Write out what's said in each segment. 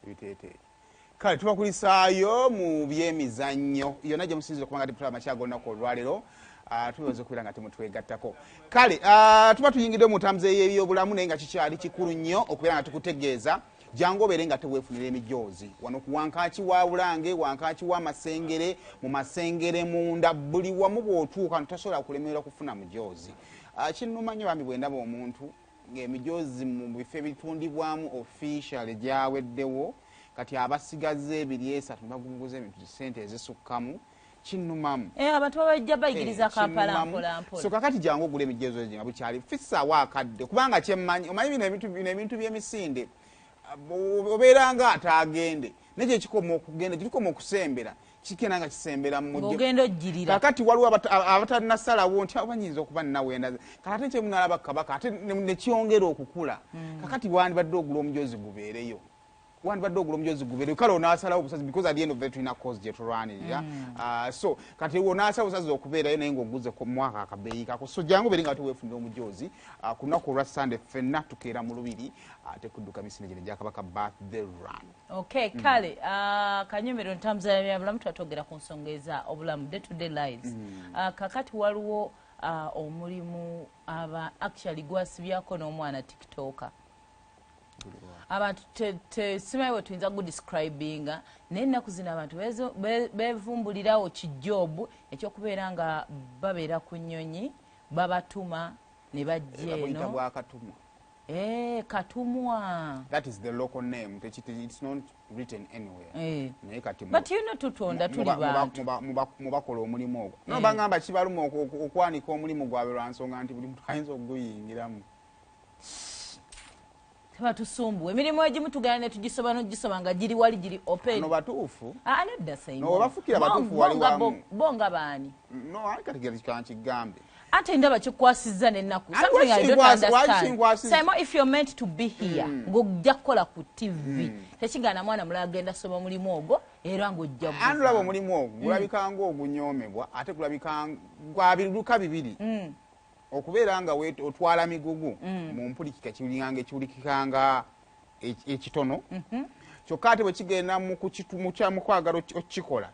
Ebiteeteeyi. Kale tubakulisaayo mu byemizannyo yonna gye musinzira okubanga tetulaba makya g'olunaku olwaleero. Tubebaza okubeera nga temutwegattako. Kale tuba tuyingidde mu ntambuza ey'ebyobulamu, naye nga kikyali kikulu nnyo okubeera nga tukutegeeza jangu obeere nga teweefunira emijoozi wano ku Wankaaki wa Bulange, Wankaaki wa Masengere, mu Masengere munda, buli wamu bw'otuuka tosobola kulemererwa kufuna mujoozi. Kinnuma nnyo bambi bwe ndaba omuntu ng'emijoozi mu bifo ebitundibwamu officially gyaweddewo, kati abasigaza ebiri esatu ne bagunguza ebintu sente ezisukkamu. Kinnumamu. Abantu babajja bayigiriza Kampala. Kinnumamu. Mpola mpola. So kakati jangu ogula emijezo egyo nga bukyali, fissaawo akadde, kubanga kyemmanyi, omanyi bino ebintu by'emisinde, obeera nga ataagende, naye gyekikoma okugenda, gyekikoma okusembera, kigenda nga kisembera mu mujjo. Ng'ogenda ojjirira. Kakati waliwo abatanasalawo nti oba nyinza okuba nnawenda, kati ate kyemunalaba kabaka ate nekyongera okukula. Kakati wandibadde ogula omujozi gubeereyo, wandibadde ogula omujozi gubeereyo. Kale onaasalawo obusazi, because at the end of the day tulina cause gye tulwanirira. So kati onaasalawo obusazi okubeerayo, naye ng'oguze ku mwaka akabeeyi kako. So jangu obeere nga teweefunira omujozi. Ku lunaku olwa Sunday ffenna tukeera mu Lubiri, ate kudduka misinde gino egya Kabaka birthday run. Okay, kale kanyomero ntambuza ya byabulamu, twatwogera ku nsonga eza obulamu, day to day lives. Kakati waliwo omulimu aba actually gwasibyako n'omwana TikToker. Abantu simanyi bwe tuyinza kudescribinga, naye ennaku zino abantu beevumbulirawo kijob ekyokubeera nga babeera ku nnyonyi, babatuma ne bajja Babuyita eno. Bwakatumwa. Katumwa. That is the local name. It's not written anywhere. Naye kati But you know, tutonda tuli bantu. Mubakola omulimu ogwo, no bagamba kibaluma okwanika omulimu gwabwe lwa nsonga nti buli muntu ayinza okuguyingiramu. Tebatusumbuwa, emirimu egimu tugenda ne tugisoma n'ogisoma nga giri wali, giri open. No batuufu. Ah, nedda, Simon. No, bafukira batuufu wali wamu. Bo nga baani? No, ali kati kankigambe. Ate ndaba kikwasizza n'ennaku. Ate Something I don't why understand. kinkwasizza? Simon, if you're meant to be here, ng'ojja kukola ku TV, tekigaana mwana mulala agenda soma mulimu ogwo era ng'ojja Anti olaba omulimu ogwo gulabika ng'ogunyoomebwa, ate gulabika gwa biruka bibiri. Okubeera nga otwala migugu mu mpulikika kiringanga ekiwulikika nga ekitono, kyokka ate bwe kigenda mu kwagala okukikola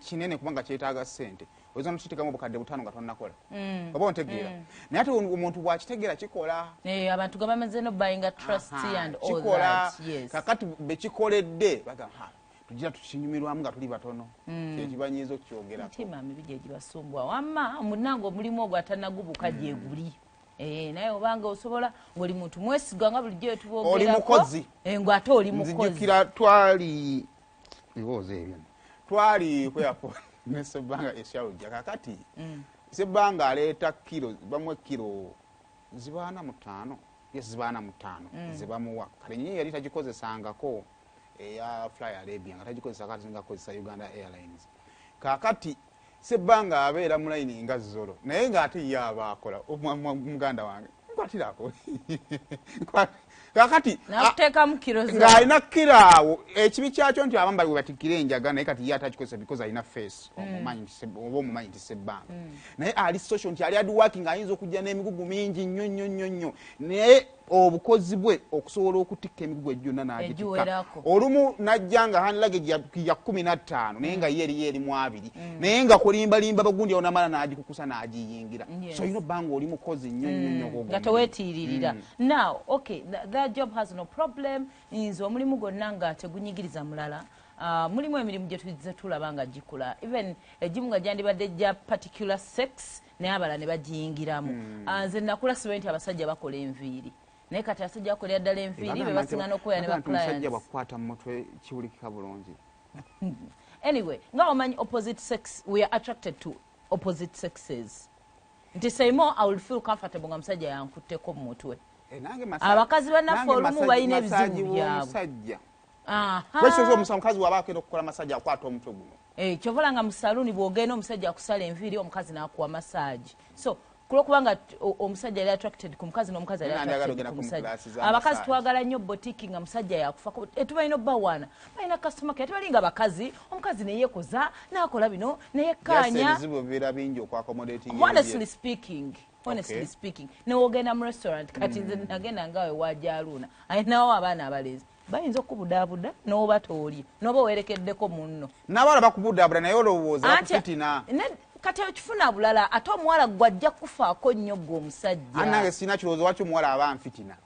kinene, kubanga kyetaaga ssente. Oyinza nokiteekamu obukadde 5 nga tonnakola, oba ontegeera? Naye ate omuntu bw'akitegeera kikola. Abantu nga bamaze no buyinga trust and all Kikola. that, yes. Kakati bekikoledde bagamba, "Ha, tugira tukinyumirwamu nga tuli batono." Kyekibanyiiza okukyogerako. Mitima mibi gye gibasumbwa. Wamma munange omulimu ogwo atanagubuka gyeguli. Naye obanga osobola ng'oli muntu mwesigwa nga bulijjo Oli tubogerako. mukozi. Ng'ate oli mukozi. Nzijukira twali bibuuzo ebyo, twali ku airport ne Sebbanga eshalujja. Kakati Sebbanga aleeta kiro, bamuwa kiro zibaana 5, yes, zibaana 5 zebamuwa. Kale nyinyi yali tagikozesangako eya Fly Arabia, nga tagikozesa, kati nga akozesa Uganda Airlines. Kakati Sebbanga abeera mu layini nga zolo, naye ng'ate ye aba akola. Muganda wange nkwatirako. Kakati Nakuteekamu kiro za ng'alina kiro awo. Ekibi kyakyo nti abamu bali batikkira enjaga, naye kati ye atakikozesa because alina face, omumanyi nti oba omumanyi nti Sebbanga, naye ali social, nti ali hardworking, ayinza okujja n'emigugu mingi nnyo nnyo nnyo nnyo, naye obukozi bwe okusobola okutikka emigugu egyo gyonna n'agitikka. Egiwerako. Olumu najja nga hand luggage ya 15, naye nga ye eriyo erimu abiri, naye nga kulimbalimba bagundi awo namala n'agikukusa n'agiyingira. So olina obba nga oli mukozi nnyo nnyo nnyo ogwo Nga omulimu. Teweetiiririra. Now, okay, that job has no problem. Nze omulimu gwonna nga tegunyigiriza mulala. Mulimu emirimu gye tuzze tulaba nga gikula, even egimu nga gyandibadde gya particular sex, naye abalala ne bagiyingiramu. Nze nakula simanyi nti abasajja bakola enviiri, naye kati abasajja bakolera ddala enviiri, be basinga n'okubeera ne Bagamba nti omusajja baclients. bwakukwata mu mutwe kiwulikika bulungi. Anyway, nga omanyi opposite sex, we are attracted to opposite sexes, nti Saimo, I will feel comfortable nga musajja yankutteko mu mutwe. Nange Abakazi bannaffe nange olumu balina massage ebizibu byabwe. w'omusajja. Lwaki omukazi waba agenda okukola massage akwata omutwe guno? Kyovola nga mu saluuni bw'ogenda, omusajja akusala enviiri, omukazi n'akuwa massage. So kulwokubanga omusajja ali attracted ku mukazi n'omukazi ali Nina njagala attracted ogenda ku ku musajja. class za Abakazi massage. twagala nnyo boutique nga musajja yakufako. Tubalina obbawaana, balina customer care, tebalinga bakazi, omukazi neyeekoza n'akola bino neyekkaanya. Ebizibu bibeera bingi okwaccommodating. Honestly speaking, newogenda mu restaurant kati, nze nagenda nga we wajaluuna, alinawo abaana abalenzi. Bayinza okubudaabuda n'oba tooli n'oba owerekeddeko munno. N'abawala bakubudaabuda, naye olowooza bakufitina. Kati okifuna bulala, ate omuwala gwajja kufaako nnyo gwe omusajja. Anange sirina kirowoozo waki omuwala aba nfitina.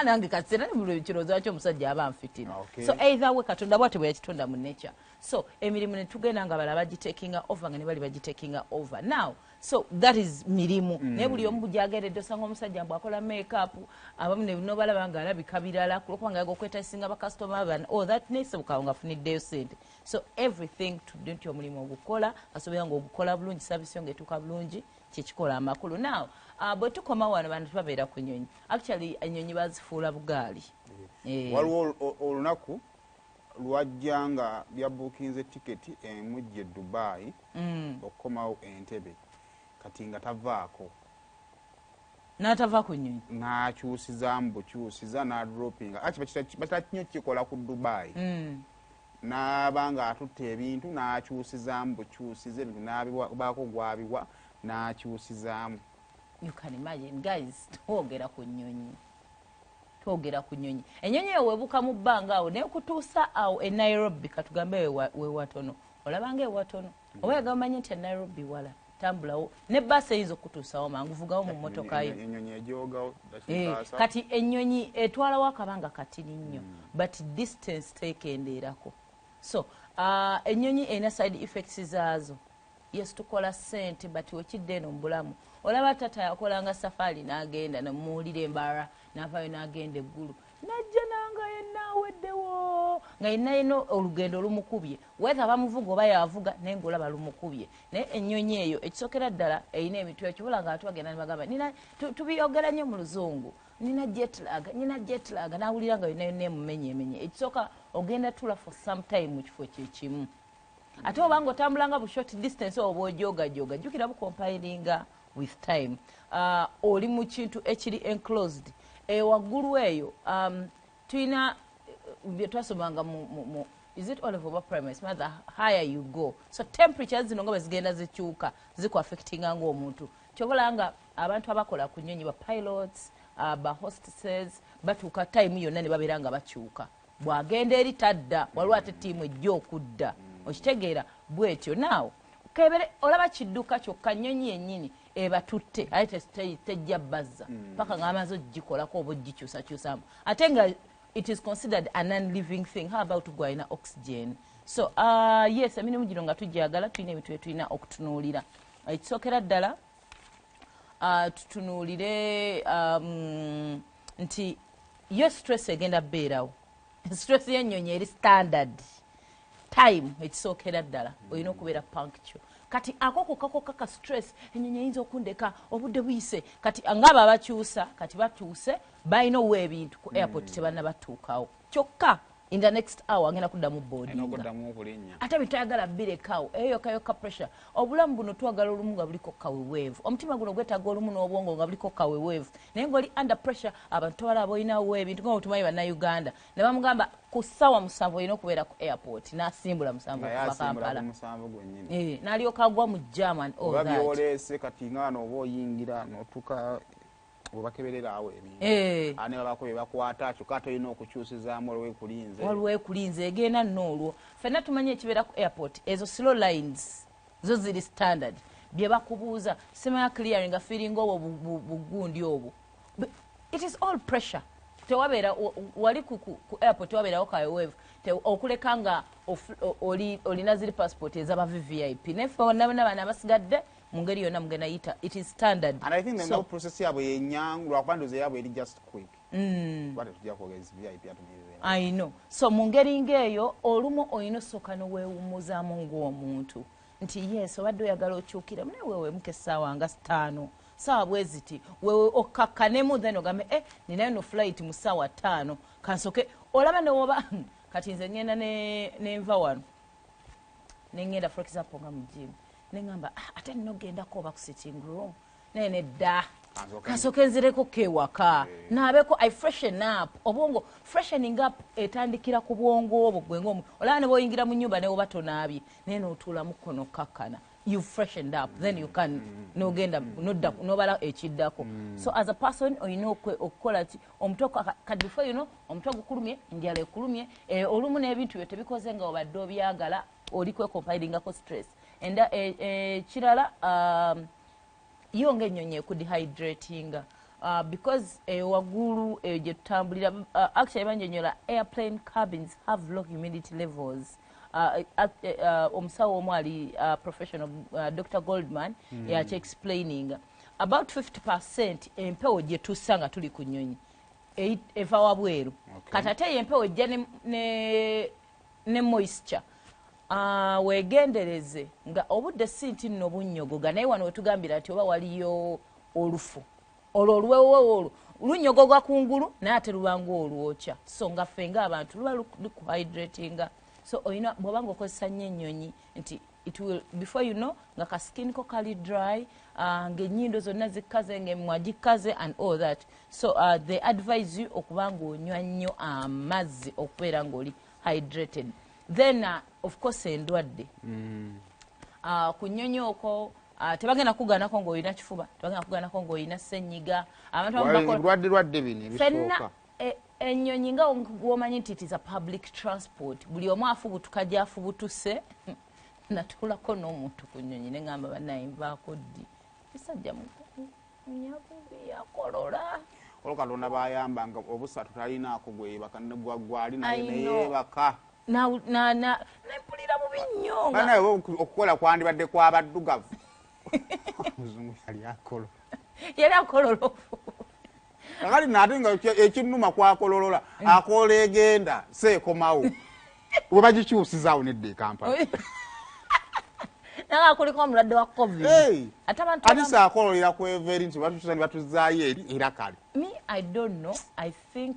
Nange kasera kirowoozo waki omusajja aba nfitina. So either way, Katonda bwatyo bwe yakitonda mu nature. So emirimu ne tugenda nga balala bagitakinga over, nga ne bali bagitakinga over now. So that is mirimu. Naye buli omu gyagendedde, osanga omusajja mbw akola makeup, abamu nobalaba nga alabika birala kulwokuba nga yaga okwetasinga bakasitoma bana, oh, that nesebukawo nga afuniddeyo sente. So everything tudde nti omulimu ogukola asobola nga ogukola bulungi, service yo ngaetuuka bulungi, kyekikola amakulu. Now bwe tukoma wano, bantu babeera ku nyonyi. Actually ennyonyi bazifuula bugaali. Waliwo olunaku lwajja nga byabuukinze tiketi emujja e Dubai okukomawo Entebe, kati nga tavaako. N'atava ku nnyonyi. N'akyusiza bukyusiza, n'adropinga. Aki batera nnyo kikola ku Dubai. N'aba nga atutte ebintu, n'akyusizaamu bukyusiza ebintu, n'abibaako gwabiwa, n'akyusizaamu. You can imagine, guys, twogera ku nnyonyi, twogera ku nnyonyi. Ennyonyi eyo webuuka mu bbanga awo naye kutuusa awo e Nairobi, katugambe wewatono, olabanga ewatono, oba yagamba manye nti e Nairobi wala, tambulawo ne baasi eyinza okutuusawo mangu, vugawo mu mmotoka yo. Ennyonyi egyogawo. Kati ennyonyi etwalawo akabanga katini nnyo, but distance tekendeerako. So ennyonyi erina side effects zaazo. Yes, tukola ssente, but wekidde eno mu bulamu, olaba tata yakolanga safaari n'agenda nemuwulira embaara, n'avaayo n'agenda eggulu, najja nanga yenna aweddewo, nga yenna yenna olugendo lumukubye, whether bamuvuga oba yavuga, naye ngaolaba lumukubye. Naye ennyonyi eyo ekisookera ddala erina emitwe ekibula nga tubagenda ne bagamba nina tubiyogera nnyo mu Luzungu, nina jetlag, nina jetlag, nawulira nga yonna yonna emumenye emenye. Ekisooka ogenda tula for some time mu kifo kyekimu, ate obanga otambulanga bu short distance oba ojogajoga, jjukira bucompilinga with time. Oli mu kintu ekiri enclosed ewaggulu eyo. Tulina bye twasomanga mu is it olive oba primary, the higher you go, so temperatures zino nga bwe zigenda zikyuka zikuaffectinga ng'omuntu. Kyobola nga abantu abakola ku nnyonyi, ba pilots, ba hostesses, batuuka time yonna ne babeera nga bakyuka. Bw'agenda eri tadda, waliwo ate ttiimu ejja okudda. Okitegeera bwetyo. Naawe kebere olaba kidduka kyokka, nnyonyi yennyini ebatutte ate tejja bazza paka ng'amaze ogikolako oba ogikyusakyusamu, ate nga it is considered a non-living thing. How about gwalina oxygen? So yes, emirimu gino nga tugyagala, tulina ebintu byetulina okutunuulira. Ekisookera ddala, tutunuulire nti yo stress egenda bbeerawo. Stress y'ennyonyi eri standard time. Ekisookera ddala olina okubeera punctual. Kati ako kokka kokka ka stress, ennyonyi eyinza okundeka, obudde buyise. Kati ngaabo abakyusa, kati batuuse, balina owa ebintu ku airport, tebanna batuukawo. Kyokka in the next hour agenda kuddamu boardinga, okuddamu okulinnya. Ate bitayagala birekawo eyo yokka yokka pressure. Obulamu buno twagala olumu nga buliko kaweweevu. Omutima guno gwetaaga olumu n'obwongo nga buliko kaweweevu, naye ngaoli under pressure. Abantu tobalaba, olinawo ebintu nga otumanyi Bannayuganda, ne bamugamba ku ssaawa 7 olina okubeera ku airport, n'asimbula 7 nga okuva yasimbula Kampala. Ku 7 gwennyini. Eh, n'alyoka agwa mu jam and all oba that. Byoleese kati nga wano oba oyingira notuka bwebakeberera awo ebintu, ane babako bye bakwata, kyokka ate olina okukyusizaamu, olwo ekulinze. Waliwo ekulinze egenda nno olwo. Ffenna tumanyi ekibeera ku airport, ezo slow lines zo ziri standard. Bye bakubuuza simanya clearing nga feeling obwo bugundi obwo. It is all pressure. Tewabeera wali ku airport, tewabeerawo kaweweevu. Okuleka nga olina ziri passport ezaba VVIP, naye ffe bonna bonna bano abasigadde mu ngeri yonna mugenda yita, it is standard. And I think So- the process yaabwe yenyangu lwakuba ndowooza yaabwe eri just quick, kuba tetujja kwogeza VIP ate nebibeera. I know. So mu ngeri ng'eyo, olumu olina osooka noweewummuzaamu ng'omuntu nti yes, obadde oyagala okyukire, naye weeweemuka essaawa nga 5, saawa bwe ziti, wewe okkakkanemu, then ogambe, eh, ninayo no flight mu ssaawa 5, kansoke olaba newoba. Kati nze ngenda nenva wano nengenda, for example, nga mu gym, neŋŋamba, ah, ate nina ogendako oba ku sitting room, naye nedda, kansooke nzireko kewaka naabeko, I freshen up obwongo. Freshening up etandikira ku bwongo obwo gwe ngaomu. Olaba ne bwoyingira mu nyumba newoba tonaabye, naye nootuulamu kono kakkana. You've freshened up, then you can nogenda nodda nobala ekiddako. So as a person olina okukola ki, omutwe kati before you know omutwe gukulumye, enjala ekulumye, olumu n'ebintu byo tebikoze nga obadde obyagala, oli kwecompilingako stress. Enda kirala, yo ng'ennyonyi ekudehydratinga because eyo waggulu eyo gye tutambulira, actually bannyonnyola airplane cabins have low humidity levels. Omusawo omu ali professional, Dr Goldman, yakyexplaininga about 50% empewo gye tussa nga tuli ku nnyonyi eva wabweru. Kati ate eyo empewo ejja ne moisture. Weegendereze nga obudde si nti nno bunnyogoga, naye wano wetugambira nti oba waliyo olufu olwo oluwewewo olwo lunyogoga kungulu, naye ate lubanga olwokya. So nga ffe ng'abantu luba lukuhydratinga. So olina bw'oba nga okozesa nnyo ennyonyi nti it will, before you know, nga ka skin ko kali dry, ng'ennyindo zonna zikkaze, ng'emimwa gikkaze and all that. So they advise you okuba ng'onywa nnyo amazzi okubeera ng'oli hydrated. Then of course endwadde ku nnyonyi okwo, tebagenda kugaanako ng'olina kifuba, tebagenda kugaanako ng'olina ssenyiga. Abantu abamu Ebirwadde lwadde bino ffenna ebisooka. Ennyonyi nga womanyi nti it is a public transport, buli omu afubutuka gy'afubutuse. Natuulako n'omuntu ku nnyonyi ne ŋŋamba, "Bannaye, nvaako ddi?" Musajja munyabubi yakolola. Olwo Katonda bayamba nga obusatu talinaako gweyebaka gwali naye I know. Neyeebaka. Nempulira bubi nnyo nga Banaye, okukola kwandibadde kwabaddugavu, omuzungu yali akolola. Yali akolola ofu. Kakati naate nga ekinnuma kwakololola akola egenda seekomawo we bagikyusizaawo nedda e Kampala. Naye kuliko omulwadde wa COVID. Hey! Ate abantu Ate saakololera kweva eri nti batukyusa ne batuzaayo eri era kale. Me, I don't know. I think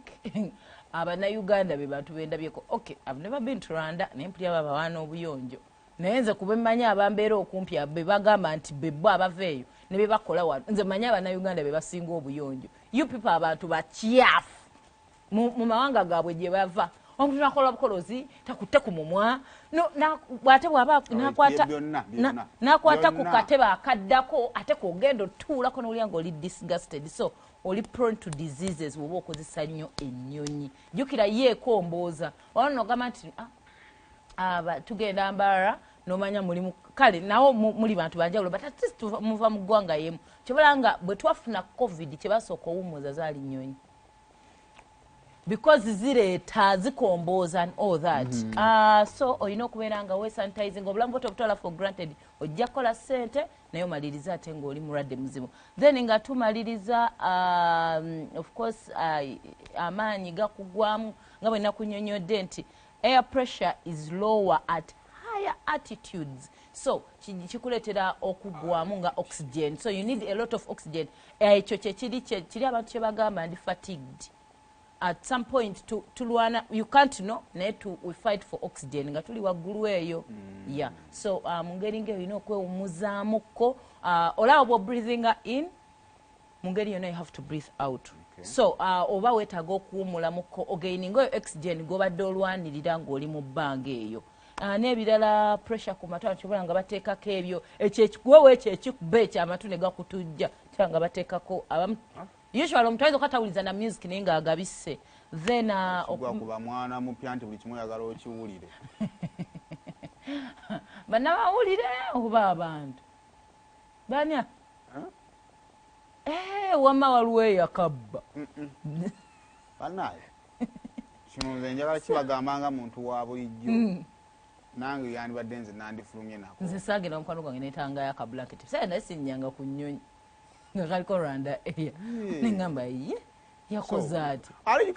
abannayuganda be bantu bendabyeko. Okay, I've never been to Rwanda, naye mpulira babawaana obuyonjo, naye nze kuba mmanyi abambeera okumpi be bagamba nti bebbo abava eyo ne be bakola wano. Nze mmanyi abannayuganda be basinga obuyonjo. You people, abantu bakyafu mu mawanga gaabwe gye bava. Omuntu nakola bukolozi takutte ku mumwa. No, bw'ate bw'aba nakwata Byonna, byonna. nakwata ku Byonna. katebe akaddako, ate kogenda otuulako nowulira nga oli disgusted. So oli prone to diseases bw'oba okozesa nnyo ennyonyi. Jjukira yeekombooza wano nogamba nti, "Ah, aba tugenda Mbarara," nomanya mulimu kale nawo muli bantu banjawulo, but at least muva mu ggwanga yemu. Kyobala nga bwe twafuna COVID, kyebasooka owummuza zaali nnyonyi because zireeta zikombooza and all that. So olina okubeera nga wesanitizing obulamu bwo, tobutwala for granted. Ojja kukola ssente naye omaliriza ate ng'oli mulwadde muzibu. Then nga tumaliriza, of course, amaanyi gakugwamu nga bwe nakunyonyodde nti air pressure is lower at higher altitudes, so kikuleetera okugwamu nga oxygen, so you need a lot of oxygen. Ekyo kyekiri kiri abantu kyebagamba ndi fatigued at some point. Tulwana, you can't know, naye we fight for oxygen nga tuli waggulu eyo. Yeah, so mu ngeri ngaeyo olina okwewummuzaamuko. Olaba bwo breathinga in, mu ngeri yonna you have to breathe out. So oba weetaaga okuwummulamuko ogaininga oyo oxygen gwobadde olwanirira ng'oli mu bbanga eyo. N'ebirala, pressure ku matu, kyobola nga bateekako ebyo ekyo ekikuwewo ekyo ekikuba ekyo amatu ne gakutujja, kyaba nga bateekako abamu. Usually omuntu ayinza okatawuliza na music naye ng'agabisse. Then Gwakuba mwana mupya nti buli kimu oyagala okiwulire. Bannamawulire oba abantu banya. Wamma waliwo eyakabba. Bannaye, kino nze njagala kibagamba nga muntu wa bulijjo. Nange yandibadde nze nandifulumye nako. Nze saagenda mukwano gwange netangayo akablanketi saye, naye sinnyanga ku nnyonyi nga kaliko Rwanda Air, neŋŋamba ye yakoze ati. Ate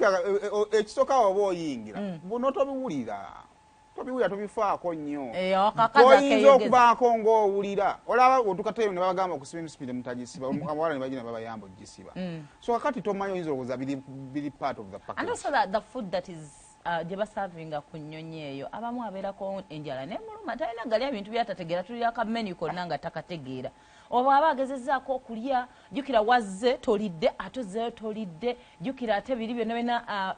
ekisooka oba oyingira buno tobiwulira, tobiwulira, tobifaako nnyo. Akakazi Oyinza akeyogeza. okubaako ng'owulira olaba otukateyo ne babagamba okusiba emisipi temutagisiba, abawala ne bagina babayamba ogisiba. So kakati tomanyi, oyinza olowooza biri part of the And package. also the food that is gye basavinga ku nnyonyi eyo, abamu abeerako enjala nemuluma, talina gali ebintu byatategeera, tulira ka menu konna nga takategeera. Oba aba agezezzaako okulya, jjukira wazze tolidde, ate ozzeeyo tolidde, jjukira ate biri byonna byonna,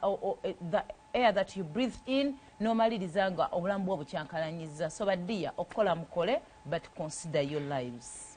the air that you breathe in, n'omaliriza nga obulamu bwo bukyankalanyiza. So ba dear, okukola mukole, but consider your lives.